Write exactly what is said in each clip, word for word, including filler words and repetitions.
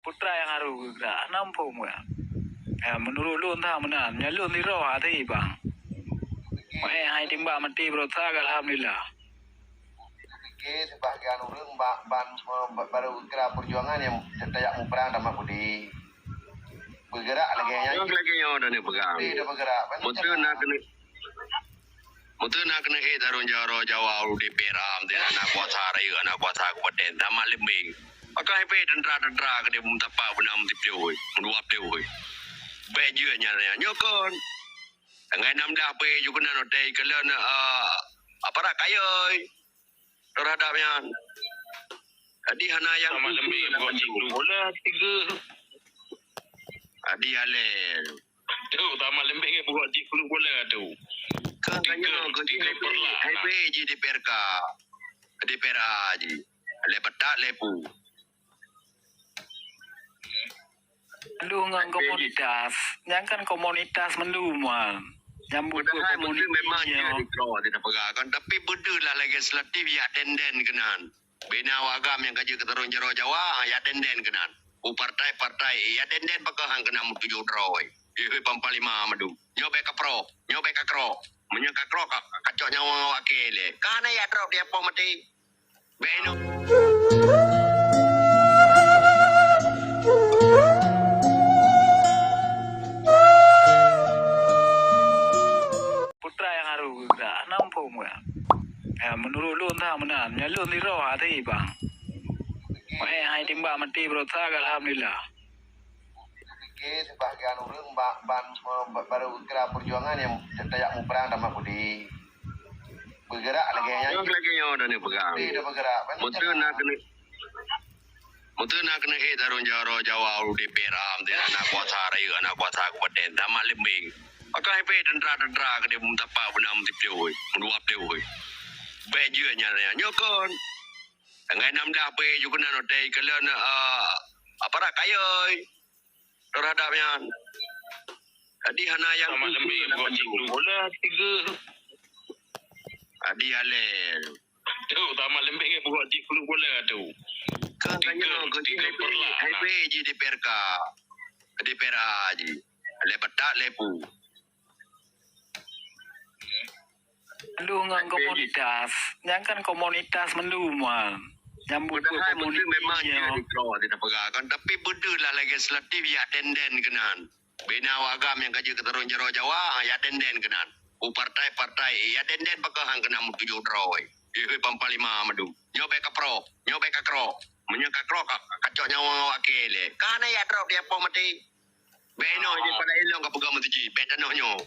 Putra nyang harôh geugrak, hana muphom ka. Ya, meunurot lôn that meunan, nyoe lôn sidroe até bang. Meu'èh hai timbak maté beurasa, alhamdulillah. Pike sebahagian ureueng ba-, ban, ba-, barô geugrak peujuangan nyang tajak muprang tamah pudi. Beugerak lagèe nyan. Nyoe lagèe nyoe dah ni peugah. Pudi dah beugerak. Beutôi na keuneuk Meuteu na keuneuk ék tarông jaroe Jawa u D P R A, meuteu na kuasa rayeuk, na kuasa kabupaten, tamat leumbeng. Pakon hana teuntara-teuntara keudéh meutapak beuna meusiplôh, meudua plôh. Bèk jeuet nyan, nyan. Nyoe kon. Tanggai nam blah peuet ju keunan watèe keuleuen, eh, aparat kayôi terhadap nyan. Jadi hana nyang tamat leumbeng, buat jih bola tiga. Jadi alèh. Tu, tamat leumbeng ngon peugot jih kuluk bola tu. Kan tiga, tanya, tiga perlak hai nah. P J di P R K, di P R A jih. Lé petak, lé pu. Lu ngon komunitas. Nyang kan komunitas mendung, Wan. Nyambut padahal komunitas memang dia dikeluar, dia dah pegang kan. Tapi beudeuh lah legislatif ya denden keunan. Bina wagam nyang ka jeuet keu tarông jaroe Jawa, ya denden keunan. U partai-partai, ya denden pakon han keunan meutujoh droe. Ih, panglima mandum. Nyoe bèk kaprok, nyoe bèk kakrok. Meunyoe kakrok, ka, kacok nyawa awak kèe lé. Ka hana ya droe dia poh maté. Bèk inoe. Putra nyang harôh geugrak, hana muphom ka. Ya, meunurot lôn that meunan, nyoe lôn sidroe até bang. Meu'èh hai timbak maté beurasa, alhamdulillah. Pike sebahagian ureueng ba-, ban, ba-, barô geugrak peujuangan nyang tajak muprang tamah pudi. Beugerak lagèe nyan. Nyoe lagèe nyoe dah ni peugah. Pudi dah beugerak. Meuteu na keuneuk Meuteu na keuneuk ék tarông jaroe Jawa u D P R A, meuteu na kuasa rayeuk, na kuasa kabupaten, tamat leumbeng. Pakon hana teuntara-teuntara keudéh meutapak beuna meusiplôh, meudua plôh. Bèk jeuet nyan, nyan. Nyoe kon. Tanggai nam blah peuet ju keunan watèe keuleuen, eh, aparat kayôi terhadap nyan. Jadi hana nyang tamat leumbeng, buat jih kuluk bola tiga. Jadi alèh. Tu, tamat leumbeng ngon peugot jih kuluk bola tu. Kan tanya, tiga, tiga perlak hai nah. P J di P R K, di P R A jih. Lé petak, lé pu. Lu ngon komunitas. Nyang kan komunitas mendung, Wan. Nyambut padahal komunitas memang dia dikeluar, dia dah pegang kan. Tapi beudeuh lah legislatif ya denden keunan. Bina wagam nyang ka jeuet keu tarông jaroe Jawa, ya denden keunan. U partai-partai, ya denden pakon han keunan meutujoh droe. Ih, panglima mandum. Nyoe bèk kaprok, nyoe bèk kakrok. Meunyoe kakrok, ka, kacok nyawa awak kèe lé. Ka hana ya droe dia poh maté. Bèk inoe jih pala ilong ka peugah meutuji, bèk tanoh nyoe.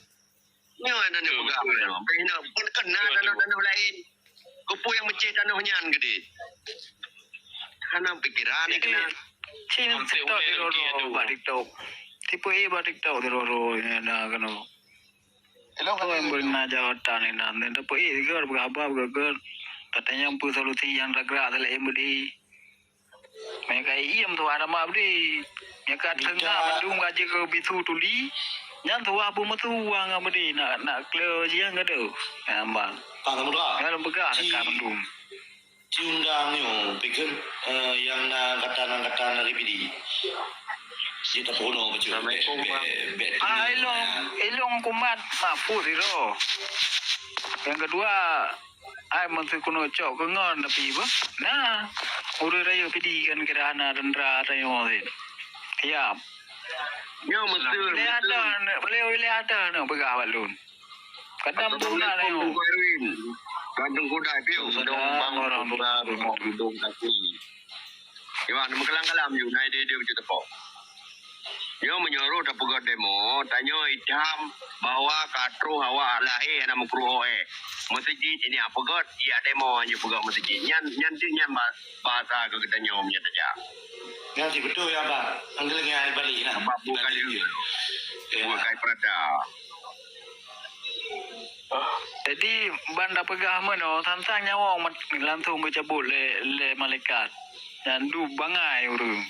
Nyoe hana neupeugah. Bèk inoe pun keunan tanoh-tanoh laén. Keupeue nyang meucéh tanoh nyan keudéh? Hana pikiran ni keunan. Cit TikTok di Roro bak TikTok. Tipe eh bak TikTok di Roro nyan na keunoe. Kau yang beri na jawatan ni nan. Tipe eh tiga berapa haba berapa. Katanya apa solusi yang tergerak dalam M D. Meuka iem tuha nama bri. Meuka teungoh mandum gaji keu bisu tuli. Nyan tuha beumeutuha ngon bri nak, nak kle jiang gadoh. Nyan bang. Ka muda. Nyan lôn peugah dekat mandum. Ci undang nyoe, peugah, eh, yang na kata, na kata dari bidi. Dia tak pernah baca. Assalamualaikum, bang. Ah, ilong, ilong kumat mahfuz itu. Yang kedua, Ai meuseukunoe cok keu ngon tapi beuh. Nah, ureueng rayeuk pidi kan kira hana teuntara tanyoe sit. Tiap. Nyoe meuseu, ilèe ada, ilèe ada na peugah bak lôn. Kadang buna tanyoe. Gantung kuda piu, dong bang orang bidong kaki. Iwan meukalam-kalam yue na idéh-idéh beuteupeue. Nyoe meunyoe rot tapeugah demo, tanyoe itam bahwa ka troh awak lahé hana meukruoh éh. Meuseujid ini peugah, ya demo nyoe peugah meuseujid. Nyan, nyan deuh nyan ba-, bahasa keu geutanyoe meunyoe tajak. Nyan sibeutôi ya, Bang. Anggel nyan balik nah. Sabab bukan lé. Ya. Bukan perada. Jadi, ban tapeugah meunoe, tantang nyawong mat-, langsong geucabot lé, lé malaikat. Nyan dub bangai ureueng.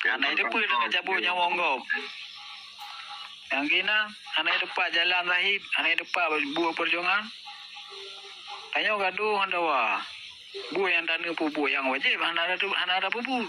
Hana iteupeue tapeugah nyawong gob. Nyang keunan, hana iteupat jalan zahid, hana iteupat buet peujuangan. Tanyoe gadoh ngon dawa. Buet nyang taneuk peubuet nyang wajéb, hana tatu-, hana tapeubuet.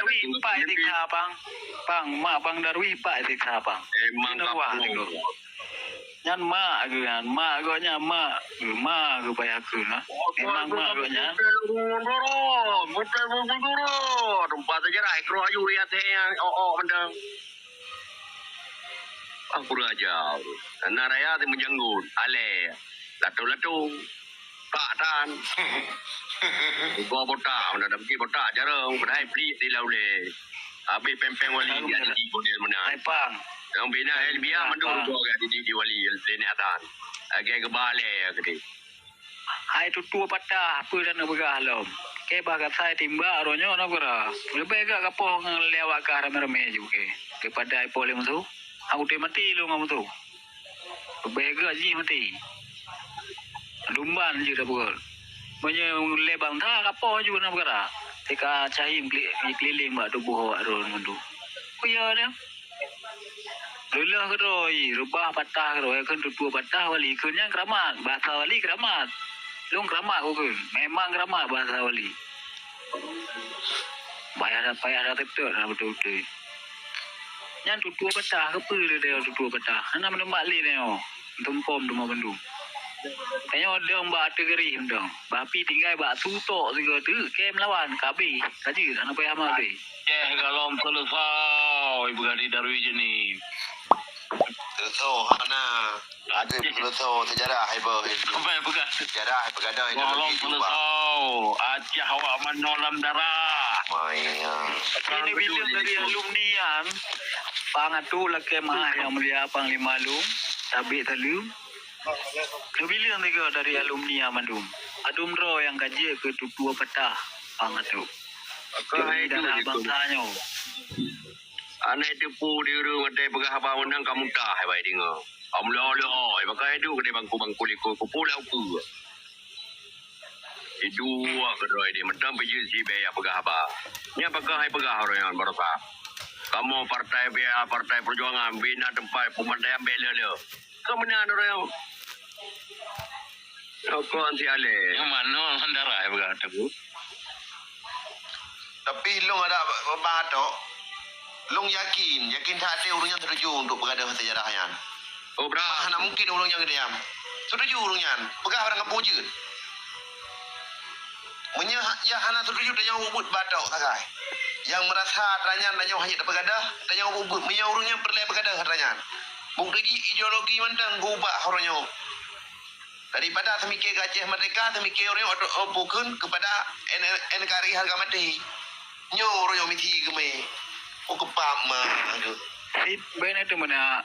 Darwi, Pak Itiksa, Pang. Pang, mak Bang Darwi, Pak Itiksa, Pang. Memang kampung. Nyan mak geuh nyan, mak geuh nyan, mak geuh, ma geuh payah kheun lah. Memang mak geuh nyan. Tempat sejarah, ikro ayu ya teh, oh, oh, mendang. Ah, kurang ajar. Anak raya teuh meujanggut, alèh, lato-lato, pak tan. Buka botak, mana ada bukit botak jarang, padahai pelik di laulé. Habis peng-peng wali dia di model meunan. Hai, Pang. Yang bina ilmiah mandum dua orang di, di wali, di ni atan. Agai kebal ya, gede. Hai tutoe patah, peue dan neupeugah lom. Keu bah gasai timbak roh nyoe na peugah. Leubeh gak gapoh ngon lé awak kah ramé-ramé ju keu. Daripada ipo lé musoh. Aku teu mati lôn ngon musoh. Leubeh gak jih mati. Lumban je dah peugah. Meunyoe lé bangsa gapoh ju na peugah. Teuka cahim keli-, keliling bak tuboh awak droe ngon tu. Kuya dia. Leulah keudroe, reubah patah keudroe, kheun tutoe patah wali, kheun nyan keuramat, basa wali keuramat. Lôn keuramat kukheun. Memang keuramat bahasa Bali. Payah that, payah that teutot that beutôi-beutôi. Nyan tutoe patah, keupeue lé tanyoe tutoe patah? Hana meuneumat lé tanyoe. Tumpom teuma bandum. Tanyoe dong bak ateueh geuréh dong. Bak api tinggai bak su tok sigoe teuk, kém lawan, ka abéh, ka jeuet, hana payah maté. Aceh golom Seuleusoe, Ibu Gadi Darwi Jeni. Seuleusoe, hana. Aceh. Seuleusoe, sejarah, Ibu. Sampai peugah. Sejarah, peugah dah, golom ideologi Sumba. Seuleusoe, Aceh awak manoe lam darah. Oh, iya. Ini bilang dari alumni nyan, Pang Atu lakée meu'ah nyang mulia Panglima lôn, Tabek Saleuem. Neubilang tiga dari alumni nyan mandum. Padum droe nyang ka jeuet keu tutoe patah Pang Atu. Demi darah bangsa nyoe. Anai teupeu di ureueng watée peugah haba meunan ka muntah, hai bai deungoe. Amlô-lô, hai pakai duek di bangku-bangku likot, kupu lau ku. Di dua keudroe di mantong peujeuet sibée nyang peugah haba. Nyan pakon hai peugah ureueng nyan barosa. Kamoe partai biasa, partai perjuangan, bina teumpat peumantaian bée le-le. Keu meunan ureueng nyan. Rokok anti alé. Nyang manoe hana rai peugah teungku. Tapi lôn ada bang atok. Lôn yakin, yakin that até ureueng nyan setuju untuk peugah sejarah nyan. Oh, bra. Hana mungkin ureueng nyan geudiam. Setuju ureueng nyan. Peugah barang kapeue jeuet. Meunyoe ha-, ya hana setuju, tanyoe ubit batok sagai. Nyang meurasa atra nyan tanyoe hana tapeugadah, tanyoe ubit. Meunyoe ureueng nyan peureulée peugadah atra nyan. Bukti jih ideologi mantong geuubah uroe nyoe. Daripada seumiké keu Aceh Merdeka, seumiké uroe nyoe, oh, bukon keupada N-, NKRI hareuga maté. Nyoe uroe nyoe misi geumé. Oh, keupap ma. Sit bena tu meunan.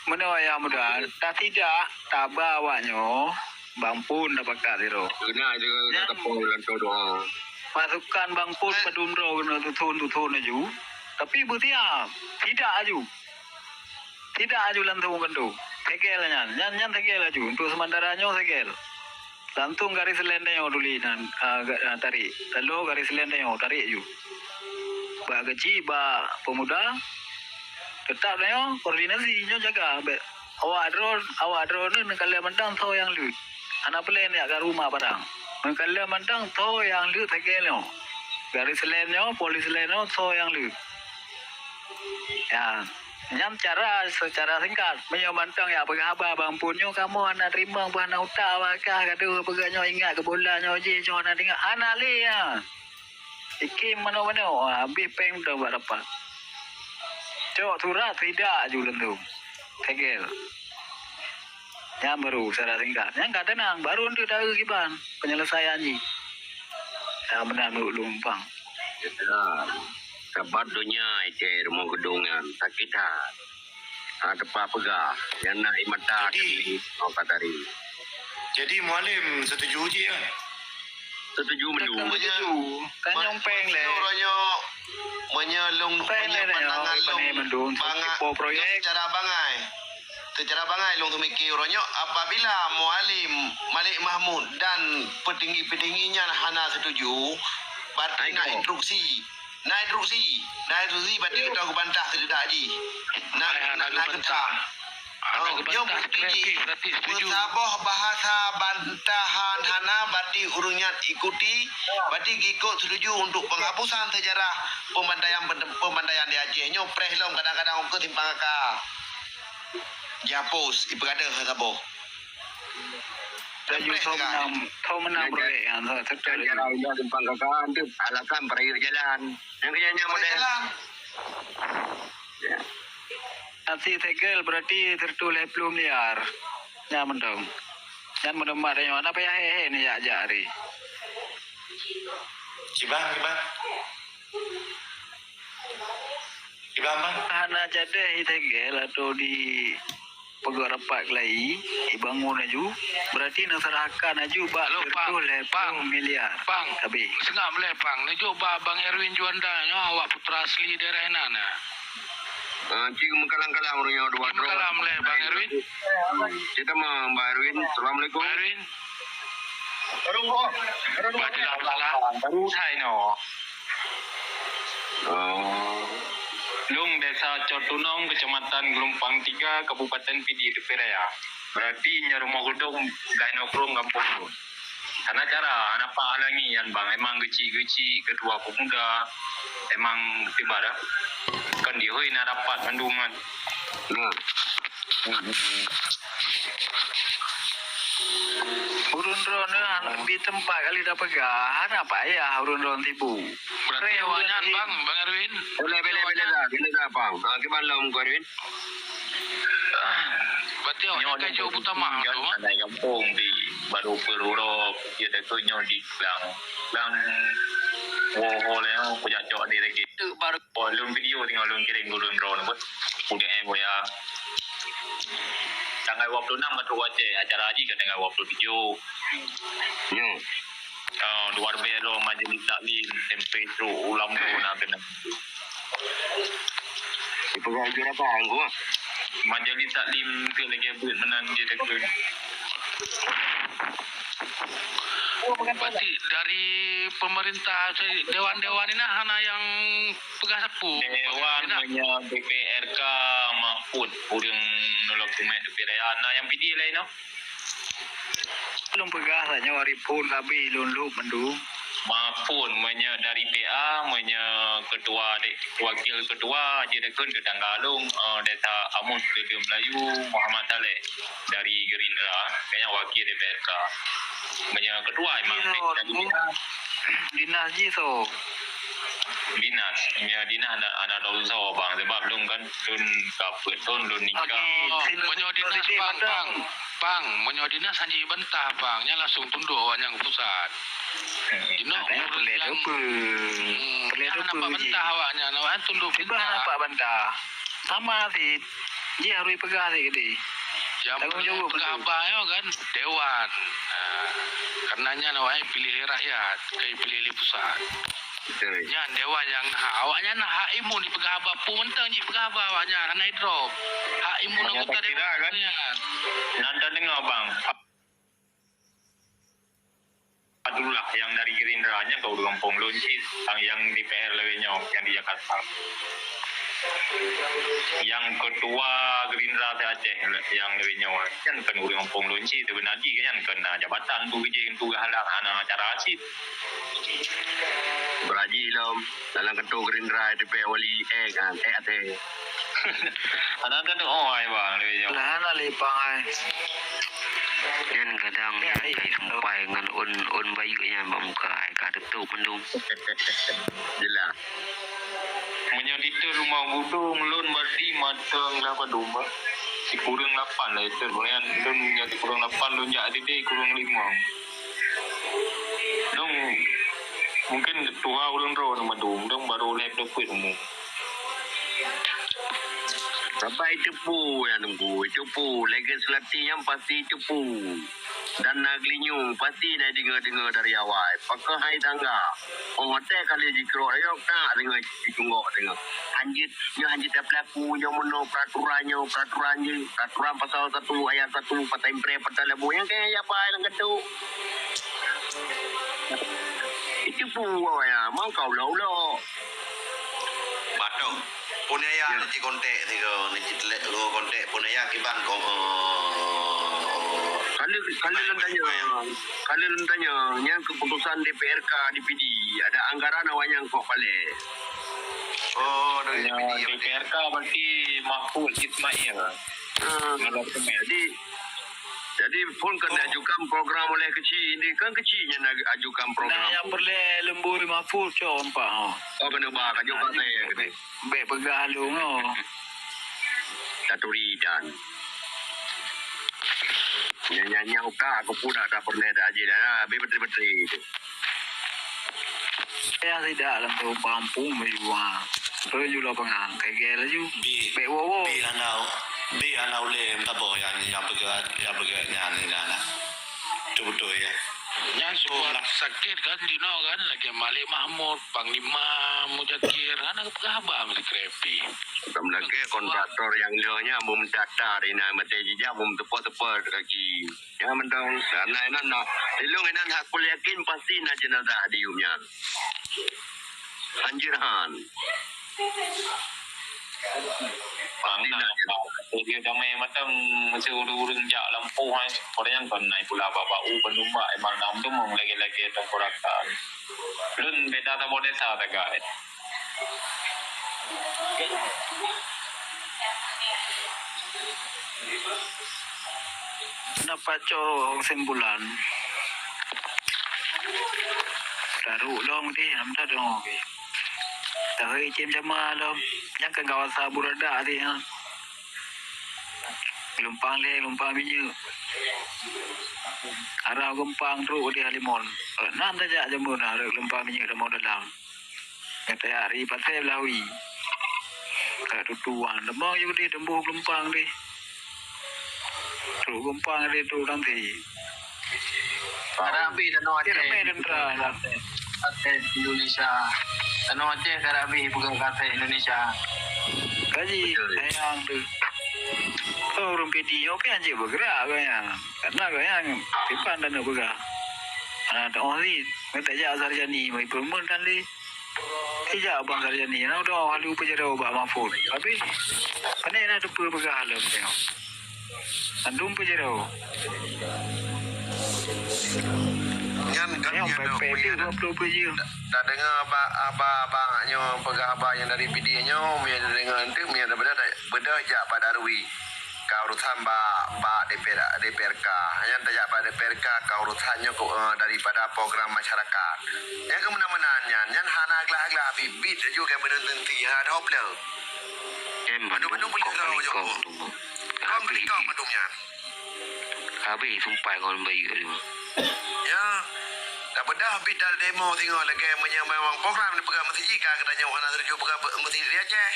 Meunoe ayah muda, tasidak taba awak nyoe, bang pun tapakat sidroe. Keunan je ka teupeue lam doa. Pasukan bang pun padum droe keuneuk tuthon-tuthon laju, tapi beutiam, tidak laju. Tidak laju langsung keunoe. Segel nyan, nyan, nyan segel laju. Untuk sementara nyoe segel. Langsung garis len tanyoe tuli nan, ah, ga-, ah, tarik. Lalu garis len tanyoe tarik ju. Bak keuchik, bak pemuda, teutap tanyoe koordinasi nyoe jaga. Bèk awak droe, awak droe ni neukalon mantong soe nyang leuet. Hana peureulèe jak ka rumah padang. Neukalon mantong soe nyang leuet sagai nyoe. Garis len nyoe, polis len nyoe, soe nyang leuet. Ya, nyan cara, secara singkat. Meunyoe mantong jak peugah haba bang pun nyoe kamoe hana teurimong, bah na utak awak kah gadoh peugah nyoe ingat keu bola nyoe jih, nyoe hana teuingat. Hana lé nyan. Ikim manoe-manoe, habéh péng mantong bak rapat. Cok surat tidak ju lendong. Tegel. Nyan baru secara singkat. Nyan ka teunang, baru enteuk taeu kiban penyelesaian jih. Nyan meunan meunurot lôn, Bang. Ya, saban donya Aceh rumoh geudong nyan sakét that. Ha, teupeu peugah, nyang na ie mata jadi, teubiet, oh, ka tari. Jadi, Mualem setuju cit, ya? Setuju mandum. Setuju. Kan nyang péng lé. Uroe nyoe, meunyoe lôn, péng lé, meunyoe pandangan lôn, mandum, bangai, sepo proyek. Secara bangai. Secara bangai lôn seumiké uroe nyoe, apabila Mualem, Malik Mahmud dan petinggi-petinggi nyan hana setuju, berarti na instruksi. Na instruksi, na instruksi, berarti kita geubantah seudeudak jih. Na, na, na geubantah. Oh, nyoe bukti jih. Meusaboh bahasa bantahan hana, berarti ureueng nyan ikuti, berarti gikot setuju untuk penghapusan sejarah pembantaian, pembantaian di Aceh. Nyoe preh lom kadang-kadang ukeue simpang kaka. Jihapus, ipeugah saboh. Laju soe meunang, soe meunang proyek nyan, soe, soe, soe. Cara indah simpang kaka, tu alasan proyek jalan. Nyang keu nyan, nyan model. Jalan. Ya. Nasi segel berarti seratus lima puluh miliar. Nyan mantong. Nyan meuneumat nyoe, na payah he-he ni jak-jak hari. Kiban, kiban. Hana jadeh itegel atau di peugah rapat keulayi, ibangun laju, berarti neuserahkan laju bak seratus lima puluh miliar. Pang, seungab lé, Pang. Neujok bak Bang Erwin Juanda nyoe, awak putra asli daerah inan na. Ah, cik meukalam-kalam ureueng nyoe dua droe. Meukalam lé, Bang Erwin. Cit teuma, Bang Erwin. Assalamualaikum. Bang Erwin. Bajeulaih salah. Baru sai nyoe. Oh. Lôn Desa Cotunong, Kecamatan Geulumpang Tiga, Kabupaten Pidie Teupie Raya. Berarti nyoe rumoh geudong, Gainoe Krueng, gampông lôn. Hana cara, hana paih lagi nyan bang. Emang geuchik-geuchik ketua pemuda. Emang tiba dah. Kan di hoi na rapat mandum kan. Nah. Ureuëng droeneuh di teumpat kali tapeugah, hana payah ureuëng droeneuh tipu. Berarti awaknyan, Bang, Bang Erwin. Boleh, boleh, boleh dah, boleh dah, Bang. Ha, gimana lom, Bang Erwin? Berarti awaknyan ka jok buta mah tu, ha? Anak gampông di baru perurop, dia dah tunjuk di Blang. Blang, woho leh, aku jak cok di lagi. Tu baru. Oh, lôn video tengok lôn kirim gurun drone pun. Udah eh, boya. Tanggal dua puluh enam ka trok Aceh, acara haji ka tanggal dua puluh tujuh. Nyo. Ah, dua belas lo majlis taklim, tempe trok ulam lo nak kena. Dipeugah jurapa angku? Majlis taklim tu lagi buat menang dia takut. Berarti dari pemerintah, dewan-dewan ni nah hana yang peugah sapu. Dewan meunyoe D P R ka Mahfud ureuëng nulak kumet D P R na yang P D lain no. Lôn peugah saja hari phon kabi lôn luk mandum. Mahfud meunyoe dari P A, meunyoe ketua dek wakil ketua je dekun tetangga lôn, eh, Desa Amun Seudeudeue Melayu, Muhammad Saleh dari Gerindra, kayang wakil D P R ka. Meunyoe ketua imam dari P A. Dinas jih so. Dinas, ya dinas ada ada dosa bang sebab lôn kan lôn kaput lôn lôn nikah. Meunyoe dinas pang pang pang meunyoe dinas hanya bantah pang nya langsung tunduk awak nyang pusat. Dino ureuëng nyang hmm, nyang nampak bantah awak nyan awak tunduk. Tiba nampak bantah. Sama sih. Dia harus pegang sih gede. Yang tanggung jawab pegang abah kan dewan. Ha. Karena nyan awak pilih rakyat, kai pilih pusat. Nyan dewan nyang hak awaknyan hak imun dipeugah haba peue mantong jih peugah haba awaknyan hana idrop. Hak imun anggota dewan kan. Nan tadeungoe bang. Abdullah yang dari Gerindra nyan keu ureuëng gampông lôn cit, yang D P R lawét nyoe yang di Jakarta. Yang ketua Gerindra se Aceh yang lawét nyoe nyan kan ureuëng gampông lôn cit, sebenarnya kan nyan kan jabatan tu keu jih tu halang hana acara cit. Beraji lom dalam ketua Gerindra D P R wali eh kan eh ate. Ada kan oh ai bang lawét nyoe. Lah hana lipang ai. Nyan kadang nyan kai sampai ngon un un bayu nyan bak muka ai ka tutup mendung. Jelas. Meunyoe diteue rumoh gudong lôn berarti matang lah padum bah. Sikureueng lapan lah diteue. Meunyoe lôn meunyoe sikureueng lapan lôn jak dideh kureueng lima. Lôn mungkin tuha ureuëng droe nang mandum, lôn baru lhèe ploh peuet umu. Sabai teupeu nyang teungku, teupeu legislatif nyang pasti teupeu. Dan na geulinyueng pasti na deungoe-deungoe dari awai. Pakon hai tangga. Oh watèe ka lheueh jikrok ayok tak deungoe jitunggok deungoe. Hanjeuet nyoe hanjeuet tapeulaku nyoe meunoe peraturan nyoe peraturan jih. Peraturan pasal satu ayat satu patai empreh patai labu nyang kaya apa nyang ketuk. Itu pun ya mau kau ulo-ulo. Batong. Pun ya, ya. Nanti kontak tiga, nanti telek lo kontak pun ya kiban kong. Kalau kalau lôn tanya, kalau lôn tanya, nyang keputusan D P R ka D P D, ada anggaran awak nyang kok balik. Oh, dari D P D. D P R ka berarti Mahfud Ismail. Hmm. Jadi Jadi pun kan diajukan program oleh kecil ini kan kecilnya nak ajukan program. Nah, yang perlu lembur lima puluh cok empat ha. Oh kena bah kan juga saya kena. Baik pegang lu ngo. Satu ridan. Nyanyi uka aku pun dah tak pernah dah aja dah. Habis betul-betul itu. Yang tidak lembur kampung maju ha. Perlu juga pengang kegel laju. Bi. Baik wo wo. Bi anau. Bi anau lem tak boh yang yang pegat yang pegat nyan ni dah. Betul-betul ya. Nyan sekolah sakit kan dino kan lagi Malik Mahmud, Panglima Muzakir, kan peugah haba mesti krepi. Bukan lagi kontraktor yang nyonya memdaftar ina mati jejak memtepuk-tepuk kaki. Ya mentong karena ina nak ilung ina hak yakin pasti nak jenazah di umnya. Anjir han. Bang na, bang. Jadi damai macam mesti ureueng-ureueng jak lampôh, eh. Orang yang kon naik pula babak u penumbak, eh, bang, nam tu mung lagi-lagi tengkorak. Lôn beda saboh desa tagak, eh. Na pacok kesimpulan. Taruh dong deh, nam tadong. Tahe cem sama lom. Nyang ka gawasa burada tadi, ha. Geulumpang lé, geulumpang minyeuk. Arah geulumpang trok di Halimon. Nan tajak jamur na, geulumpang minyeuk lamong dalam. Kata ari pasai belawi. Ka tutuan. Lamong je deh, tembus geulumpang deh. Trok geulumpang deh, trok nanti. Karab habéh tanoh Aceh. Ramai tentera. Aceh Indonesia. Tanoh Aceh karab habéh peugah keu Aceh Indonesia. Kaji, betul, sayang tu. Oh, ureueng P D nyoe pih hanjeuet bergerak gobnyan. Karena gobnyan tipan dan nak peugah. Ha, teuh sit. Minta jak Sarjani, mai perumun kan lé. Ijak Abang Sarjani, na udah lalu peujaroe bak Mahfud. Tapi, pandai na teupeue peugah lom tengok. Mandum peujaroe. Nyan kan nyan pepek dua puluh peujaroe. Tak dengar abang, abang, abang nyoe peugah abang nyang dari P D nyoe, meunyo dengar nanti, meunyo bedah, bedah jak Pak Darwi. Ka urusan bak, bak D P R, D P R K. Nyan tajak bak D P R K, ka urusan nyoe, eh, daripada program masyarakat. Nyan keu meunan-meunan nyan, nyan hana glah-glah bit-bit laju keu beuneueng teunti, hana ada hop le. Em, bandum kong, kong, kong, kong. Kong habéh. Kong nyan. Habéh sumpah ngon bayeue tu. Ya. Dak bedah bit dari demo singoh lagèe meunyo memang program dipeugah meusti jika geutanyoe hana setuju peugah meusti di Aceh.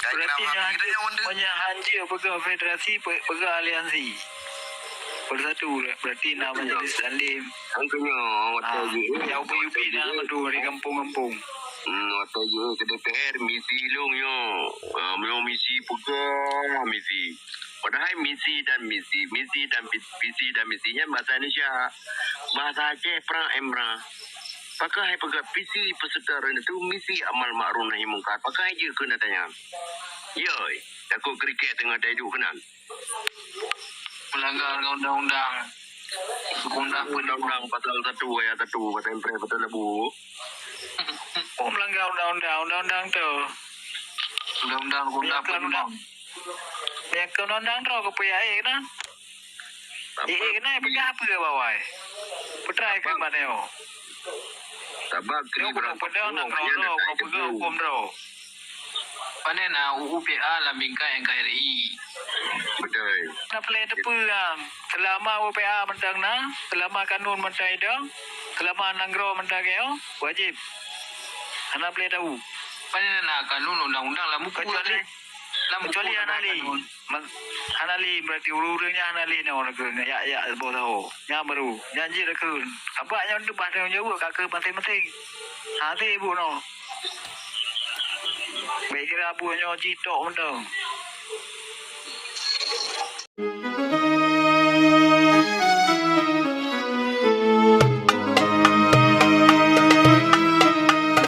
Berarti nyoe hanjeuet, meunyo hanjeuet peugah federasi, pe-, peugah aliansi. Bersatu, berarti na majelis taklim. Kan keu nyoe, watèe jeuet, nyang ubit-ubit na mandum dari gampông-gampông. Hmm, watèe jeuet keu D P R, misi lôn nyoe. Ah, meunyoe misi peugah, misi. Padahai misi dan misi, misi dan pi-, visi dan misi nyan bahasa Indonesia. Bahasa Aceh, prang em prang. Pakon hai peugah visi peuseuta reuneutu misi amal makruf nahi mungkar. Pakon hai jeuet keu na tanyong. Yoi, takot kriket teungoh teuduek keunan. Melanggar undang-undang. Undang-undang pasal satu ayat satu, pasal impres, pasal labu. Oh, melanggar undang-undang, undang-undang tu. Undang-undang, undang-undang. Ya, keu undang-undang droe keu peuyak ék na. Ék na peugah apa bawai? Peutrai keu mana yo? Sabab keu pedang nang droe, droe, peugah hukum droe. Pane na U U P A lam bingkai N K R I. Betul. Na peulai teupeu kan. Selama U U P A mantong na, selama kanun mantong idong, selama nanggroe mantong geo, wajib. Hana peulai tahu. Pane na kanun undang-undang lam buku. Kecuali Lam kecuali buku hana lé. Lam kanun. Hana lé berarti ureueng-ureueng nyan hana lé nyoe lagèe nyan yak-yak boh saho. Nyan baru. Nyan jeuet lagèe. Apa nyan teubah tanggung jaweueb ka keu maséng-maséng. Hase ibu nyoe. Baik kira buet nyoe jitok mantong.